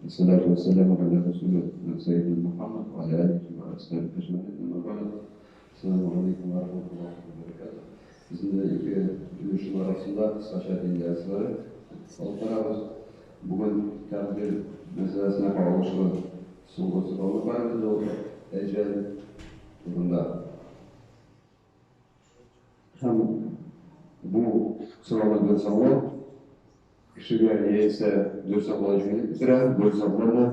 والصلاة والسلام على رسول سيدنا محمد وعلى آله وأصحابه أجمعين أما بعد السلام عليكم ورحمة الله وبركاته. Без инде ике өлешнең арасында кыскача дин дәресләре алып барабыз. Бүген тәкъдир мәсьәләсенә кагылышлы соңгы сорауны карыйбыз, ул әҗәл турында. Һәм бу сорауны дөрес аңлау кешегә яисә дөрес аңлау җиңеллек китерә, дөрес аңламау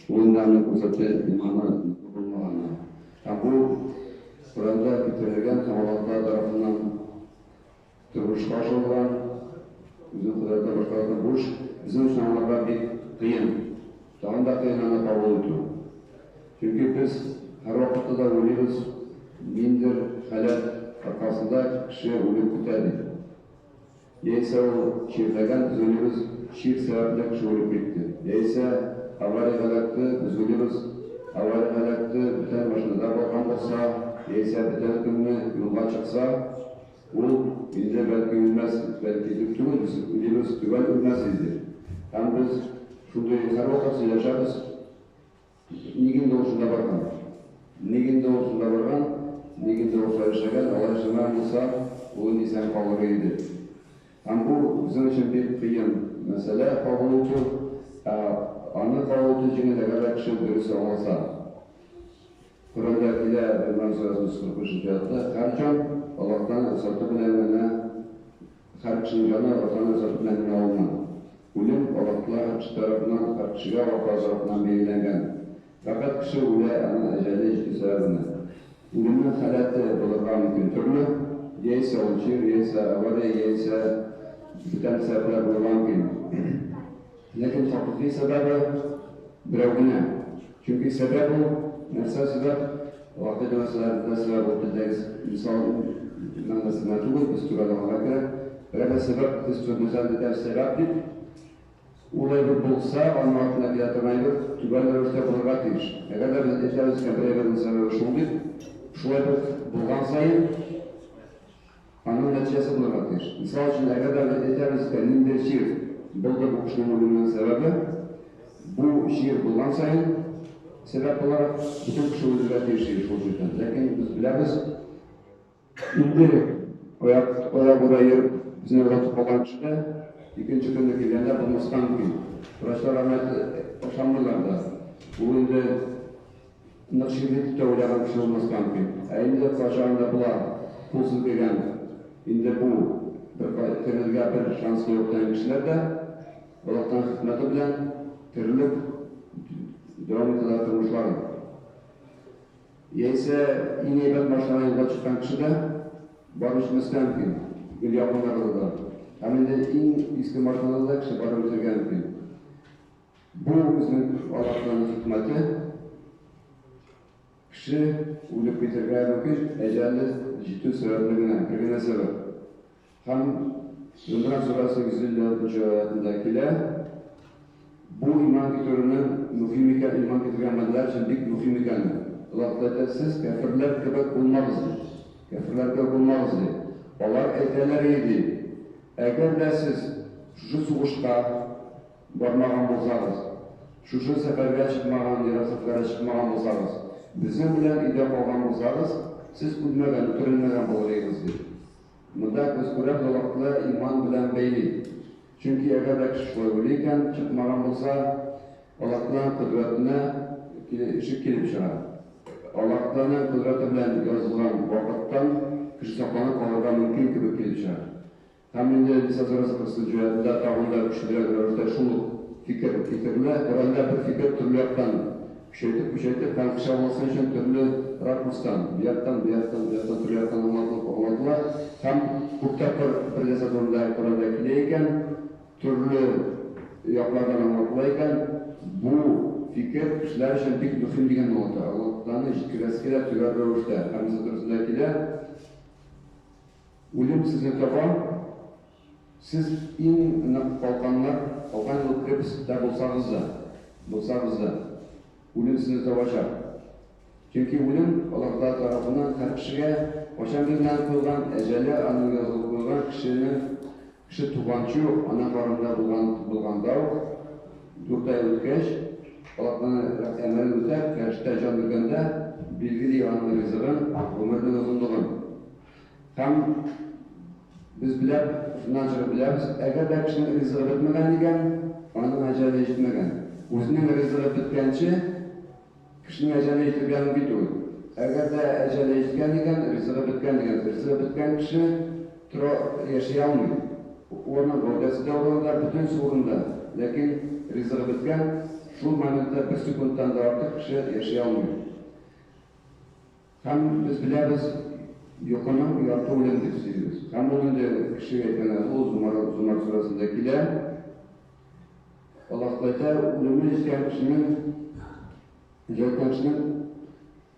ул инде аны күрсәтә иманы ныклы булмаганны. Һәм бу Коръәндә китерелгән һәм Аллаһ Тәгалә тарафыннан тормышка ашырылган, үзенең кодрәте башкарылган бу эш безнең өчен аңларга бик кыен. Тагын да кыен аны кабул итү. Чөнки без һәрвакытта да уйлыйбыз, ниндидер халәт аркасында кеше үлеп китә дип. Яисә ул чирләгән, без уйлыйбыз, чир сәбәпле кеше үлеп китте. Яисә авариягә эләкте, без уйлыйбыз, авариягә эләкте, бүтән машинада барган булса, яисә бүтән көнне юлга чыкса, ул инде бәлки үлмәс, бәлки дип түгел, без уйлыйбыз, төгәл үлмәс иде дип. Һәм без шундый һәрвакыт сөйләшәбез, Ник инде ул шунда барган? Ник инде ул шунда барган? Ник инде ул шулай эшләгән? Алай эшләмәгән булса, ул инде исән калыр иде. Һәм бу безнең өчен бик кыен мәсьәлә кабул итү. Ә аны кабул итү җиңел, әгәр дә кеше дөрес аңласа. Коръәндә килә, Гыймран сүрәсенең 143 нче аятында, Һәр җан Аллаһтан рөхсәте белән генә, һәр кешенең җаны Аллаһтан рөхсәте белән генә алына. Үлем Аллаһ Тәгалә һәр кеше тарафыннан, һәр кешегә Аллаһ Тәгалә тарафыннан билгеләнгән. Фәкать кеше үлә аның әҗәле җитү сәбәбенә. Үлемнең халәте булырга мөмкин төрле, яисә ул чир, яисә авария, яисә бүтән сәбәпләр булырга мөмкин. Ләкин хакыйкый сәбәбе берәү генә. Чөнки сәбәп ул, нәрсә сәбәп? Гакыйдә мәсьәләләрендә сәбәп ул телдәге мисал мәгънәсендә түгел, без төгәл аңларга кирәк. Берәр дә сәбәп, без мисал әйтәбез сәбәп дип, ул әйбер булса, аның артында килә торган әйбер төгәл рәвештә булырга тиеш. Әгәр дә без әйтәбез икән, бер әйбернең сәбәбе шул дип, шул әйбер булган саен, Аның нәтиҗәсе булырга тиеш. Мисал өчен, әгәр дә без әйтәбез икән, ниндидер чир булды бу кешенең үлеменең сәбәбе, бу чир булган саен, сәбәп буларак, бөтен кеше үлергә тиеш иде шул чирдән. Ләкин без беләбез, инде аяк аягүрә йөреп безне озатып калган кеше дә икенче көнне килгәндә булмаска мөмкин. Врачлар аны ышанмыйлар да. Ул инде Нык чирли дип тә уйлаган кеше булмаска мөмкин. Ә инде кайчагында була, кул селкегән, инде бу бер терелергә бер шанс та юк дигән кешеләр дә Аллаһтан хикмәте белән терелеп дәвам итәләр тормышларын. Яисә иң әйбәт машинага юлга чыккан кеше дә барып җитмәскә мөмкин, гел якын арада да. Һәм инде иң иске машинада да кеше барып җитәргә мөмкин. Бу үзенең Аллаһның хикмәте. Кеше үлеп китәргә мөмкин, әҗәле җитү сәбәпле генә, бер генә сәбәп. Һәм Зөмрә сүрәсе 156 нчы аятында килә, бу иман китерүнең мөһим икән, иман китергән бәндәләр өчен бик мөһим икәнен. Аллаһ Тәгалә әйтә, сез кәферләр кебек булмагыз, ди. Кәферләр кебек булмагыз, ди. Алар әйтәләр иде, әгәр дә сез шушы сугышка, Бармаган булсагыз, шушы сәфәргә чыкмаган, ерак сәфәрләргә чыкмаган булсагыз, безнең белән өйдә калган булсагыз, сез үлмәгән, үтерелмәгән булыр идегез, ди. Монда без күрәбез, Аллаһ Тәгалә иман белән бәйли. Чөнки әгәр дә кеше шулай уйлый икән, чыкмаган булса, Аллаһ Тәгаләнең кодрәтенә шик килеп чыга. Аллаһ Тәгаләнең кодрәте белән язылган вакыттан кеше сакланып калырга мөмкин кебек килеп чыга. Һәм инде Ниса сүрәсе 40 нчы аятында тагын да көчлерәк рәвештә шул ук фикер китерелә. Коръәндә бер фикер төрле яктан көчәйтеп-көчәйтеп һәм кеше аңласын өчен төрле ракурстан, бу яктан, бу яктан, бу яктан, төрле яктан аңлатылып аңлатыла. Һәм күп тапкыр бер нәрсә турында Коръәндә килә икән, төрле яклардан аңлатыла икән, бу фикер кешеләр өчен бик мөһим дигәнне аңлата. Аллаһ җиткерәсе килә төгәл рәвештә. Һәм Ниса сүрәсендә килә. Үлем сезне таба, сез иң нык калканнар, калкан булып крепость та булсагыз да, булсагыз да, үлем сезне табачак. Чөнки үлем Аллаһ Тәгалә тарафыннан һәр кешегә кайчан билгеләнеп куелган, әҗәле аның язылып куелган кешенең Кеше туганчы ук, ана карынында булган булганда ук, 4 ай үткәч, Аллаһның әмерен үтәп, фәрештә җан биргәндә, билгели аның ризыгын, гомеренең озынлыгын. Һәм без беләп, шуннан чыгып беләбез, әгәр дә кешенең ризыгы бетмәгән икән, аның әҗәле җитмәгән. Үзенең ризыгы беткәнче, кешенең әҗәле җитергә мөмкин түгел. Әгәр дә әҗәле җиткән икән, ризыгы беткән дигән сүз. Ризыгы беткән кеше тора, яши алмый. Аның гәүдәсе дә урынында, бөтенесе урынында. Ләкин ризыгы беткән, шул моментта бер секундтан да артык кеше яши алмый. Һәм без беләбез, йокының ярты үлем дип сөйлибез. Һәм ул инде кешегә әйткән ул Зумар, Зумар сүрәсендә килә. Аллаһ әйтә, үлеме җиткән кешенең җиткән кешенең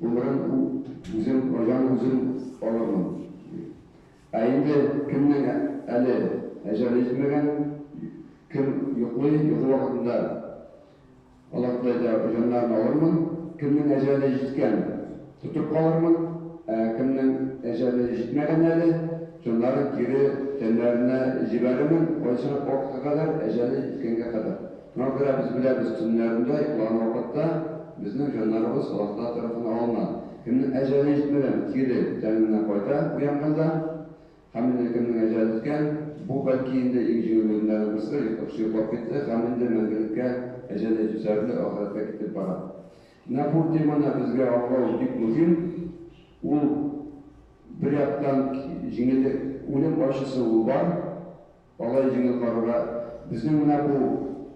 гомерен үзем, җан үзем алырмын. Ә инде кемнең әле әҗәле җитмәгән, кем йоклый, йокы вакытында Аллаһ әйтә, җаннарын алырмын, кемнең әҗәле җиткән, тотып калырмын, ә кемнең әҗәле җитмәгән әле, җаннарын кире тәннәренә җибәрермен, кайчан вакытка кадәр, әҗәле җиткәнгә кадәр. Шуңа күрә без беләбез, төннәрендә йоклаган вакытта безнең җаннарыбыз Аллаһ Тәгалә тарафыннан алына. Кемнең әҗәле җитмәгән, кире тәненә кайта уянганда. Һәм инде кемнең әҗәле җиткән, бу бәлки инде иң җиңел үлемнәрнең берседер, кеше йоклап китте һәм инде мәңгелеккә әҗәле җитү сәбәпле ахирәткә китеп бара. Менә бу теманы безгә аңлау бик мөһим. Ул бер яктан җиңел үлем ачысы ул бар. Алай җиңел карарга безнең менә бу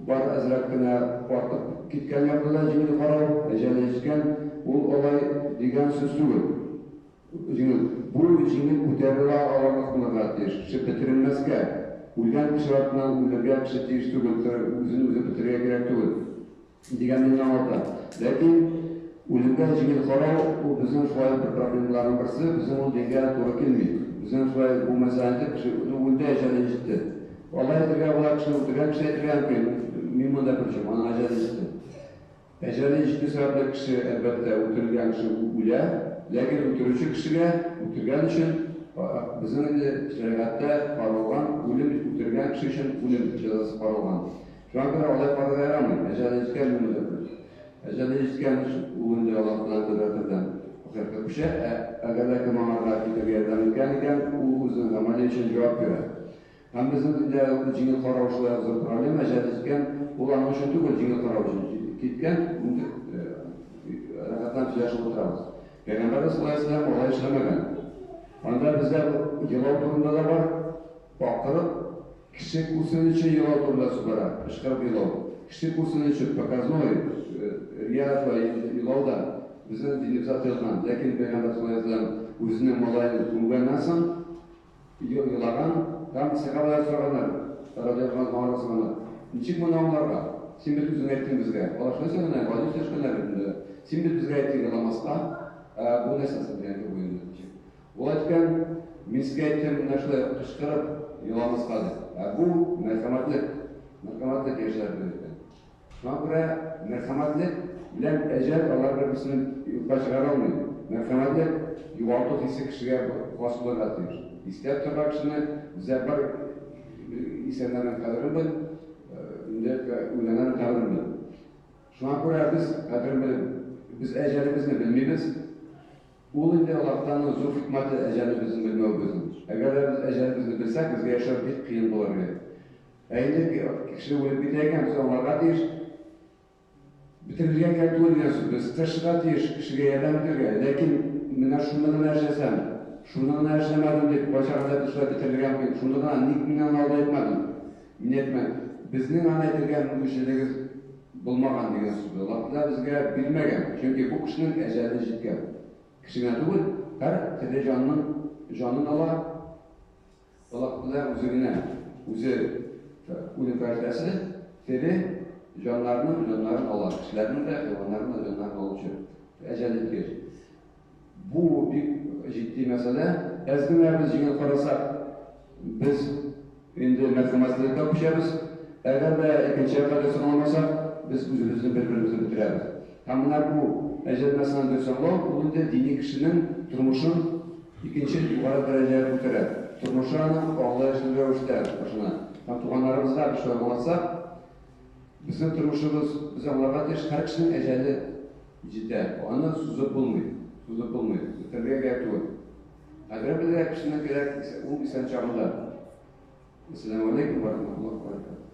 бар әзрәк кенә артып киткән якта да җиңел карау, әҗәле җиткән, ул алай дигән сүз түгел. Җиңел. Бу җиңел күтәрелә алырлык булырга тиеш. Кеше бетеренмәскә. Үлгән кеше артыннан үлергә кеше тиеш түгел, үзен үзе бетерергә кирәк түгел. Дигән мине аңлата. Ләкин үлемгә җиңел карау ул безнең шулай бер проблемаларның берсе, безнең ул дингә туры килми. Безнең шулай бу мәсьәләне әйтеп, кеше үлде, әҗәле җитте. Алай әйтергә була, кешене үтергән кеше әйтергә мөмкин. Мин монда причем, аның әҗәле җитте. Әҗәле җитү сәбәпле кеше, әлбәттә, үтерелгән кеше үлә, ләкин үтерүче кешегә үтергән өчен безнең инде шәригатьтә каралган үлем, үтергән кеше өчен үлем җәзасы каралган. Шуңа күрә алай карарга ярамый. Әҗәле җиткән мин монда. Әҗәле җиткән ул инде Аллаһ белән кодрәте белән ахирәткә күчә, ә әгәр дә кем аңарга китергә ярдәм иткән икән, ул үзенең гамәле өчен җавап бирә. Һәм безнең диндә җиңел карау шулай ук зур проблема, әҗәле җиткән, ул аның өчен түгел, җиңел карау өчен киткән, инде рәхәтләнеп сөйләшеп утырабыз. Пәйгамбәрбез саллаллаһу алейһи вәсәлләм алай эшләмәгән. Анда бездә елау турында да бар, акырып, кеше күрсен өчен елау турында сүз бара, кычкырып елау. Кеше күрсен өчен показной, рия шулай елау да безнең динебездә тыелган. Ләкин пәйгамбәр саллаллаһу алейһи вәсәлләм үзенең малаен күмгәннән соң, Елаган һәм сәхабәләр сораганнар, радиаллаһу анһу сораганнар, ничек моны аңларга? Син бит үзең әйттең безгә. Алар шулай сөйләгәннәр, гади сөйләшкәннәр бит инде. Син бит безгә әйттең еламаска, ә бу нәрсә соң дигән бу инде ничек? Ул әйткән, мин сезгә әйттем, менә шулай кычкырып еламаска дип. Ә бу мәрхәмәтлек, мәрхәмәтлек яшьләр белән әйткән. Шуңа күрә мәрхәмәтлек белән әҗәл алар бер-берсен юкка чыгара алмый. Мәрхәмәтлек югалту хисе кешегә хас булырга тиеш. Истәп торырга кешене, бездә бар исәннәрнең кадерен бел, инде үлгәннәрнең каберен бел. Шуңа күрә без кадерен белеп, без әҗәлебезне белмибез. Ул инде Аллаһтанның зур хикмәте әҗәлебезне белмәвебезнең. Әгәр дә без әҗәлебезне белсәк, безгә яшәү бик кыен булыр иде. Ә инде кеше үлеп китә икән, без аңларга тиеш, бетерергә кирәк түгел дигән сүз. Без тырышырга тиеш кешегә ярдәм итәргә. Ләкин менә шуны гына эшләсәм, шуны гына эшләмәдем дип, кайчагында без шулай бетерергә мөмкин. Шуны гына ник мин аны алда әйтмәдем? Мин әйтмәдем. Безнең аны әйтергә мөмкинчелегебез булмаган дигән сүз. Аллаһ Тәгалә безгә бирмәгән. Чөнки бу кешенең әҗәле җиткән. Кеше генә түгел, һәр тере җанның җанын ала. Аллаһ Тәгалә үзе генә, үзе үлем фәрештәсе, тере җаннарның җаннарын ала. Кешеләрнең дә, хайваннарның да җаннарын алучы. Әҗәл җиткәч. Бу бик җитди мәсьәлә. Әз генә без җиңел карасак, без инде мәрхәмәтсезлеккә күчәбез. Әгәр дә икенче якка дөрес аңламасак, без үзебезне бер-беребезне бетерәбез. Һәм менә бу әҗәл мәсьәләсен дөрес аңлау, ул инде дини кешенең тормышын икенче югары дәрәҗәгә күтәрә. Тормышы аның аңлаешлы рәвештә башлана. Һәм туганнарыбызга без шулай аңлатсак, безнең тормышыбыз, без аңларга тиеш, һәр кешенең әҗәле җитә. Аны сузып булмый. Сузып булмый. Бетерергә кирәк түгел. Кадерен белергә кешенең кирәк, ул исән чагында. Әссәламү алейкум ва рахматуллаһи ва баракатуһ.